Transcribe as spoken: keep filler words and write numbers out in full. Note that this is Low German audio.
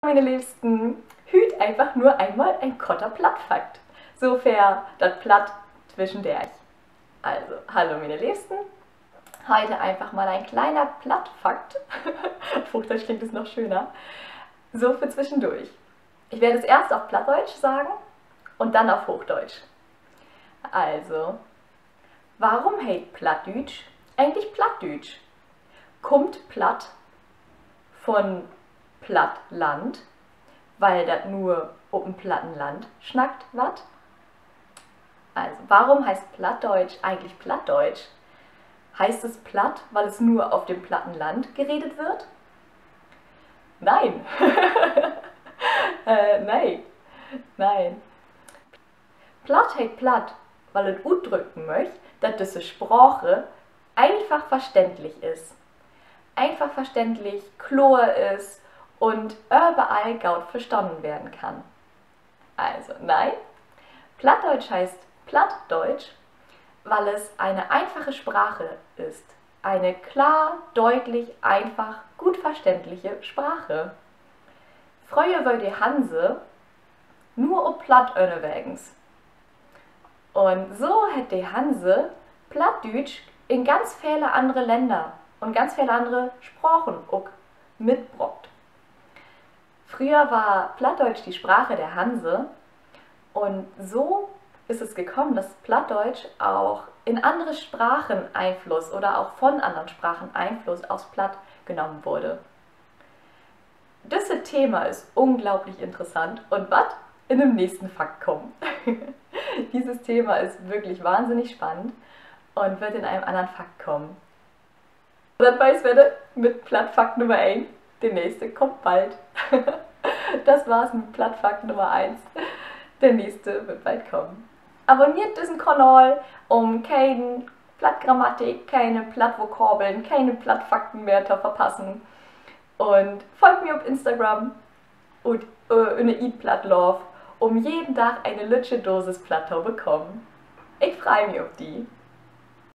Miene Leevsten, hüüt eenfach nur eenmal en korte Plattfakt. So för dat Platt twischendörch. Also, hallo miene Leevsten. Heute einfach mal ein kleiner Plattfakt. Auf Hochdeutsch klingt es noch schöner. So für zwischendurch. Ich werde es erst auf Plattdeutsch sagen und dann auf Hochdeutsch. Also, warum heet Plattdüütsch eigentlich Plattdüütsch? Kummt Platt von Plattland, weil dat nur op en platten Land snackt warrt? Also, warum heißt Plattdeutsch eigentlich Plattdeutsch? Heißt es platt, weil es nur auf dem platten Land geredet wird? Nein. Äh, nee. Nein. Platt heet Platt, weil et utdrücken möcht, dat düsse Sprache einfach verständlich is. Einfach verständlich, kloor is un överall goot verstahn weern kann. Also, nein. Plattdeutsch heißt Plattdeutsch, weil es eine einfache Sprache ist. Eine klar, deutlich, einfach, gut verständliche Sprache. Fröher wöör de Hanse nur op Platt ünnerwegens. Un so hett de Hanse Plattdüütsch in ganz vele annere Länner un ganz vele annere Sprachen ok mitbrocht. Früher war Plattdeutsch die Sprache der Hanse und so ist es gekommen, dass Plattdeutsch auch in andere Sprachen Einfluss oder auch von anderen Sprachen Einfluss aufs Platt genommen wurde. Düsse Thema is unglaublich interessant un warrt in den nächsten Fakt kamen. Dieses Thema ist wirklich wahnsinnig spannend und wird in einem anderen Fakt kommen. Dat weer 't wedder mit Plattfakt Nummer een. De nächste kummt bald. Das war's mit Plattfakt Nummer eins. De nächste wird bald kommen. Abonneert düssen Kanal, um keen Plattgrammatik, kene Plattvokabeln, kene Plattfakten mehr to verpassen. Un folgt mi op Instagram un, äh, ünner Eat Platt Love, um jeden Dag ene lüttje Dosis Platt to bekamen. Ik frei mi op di.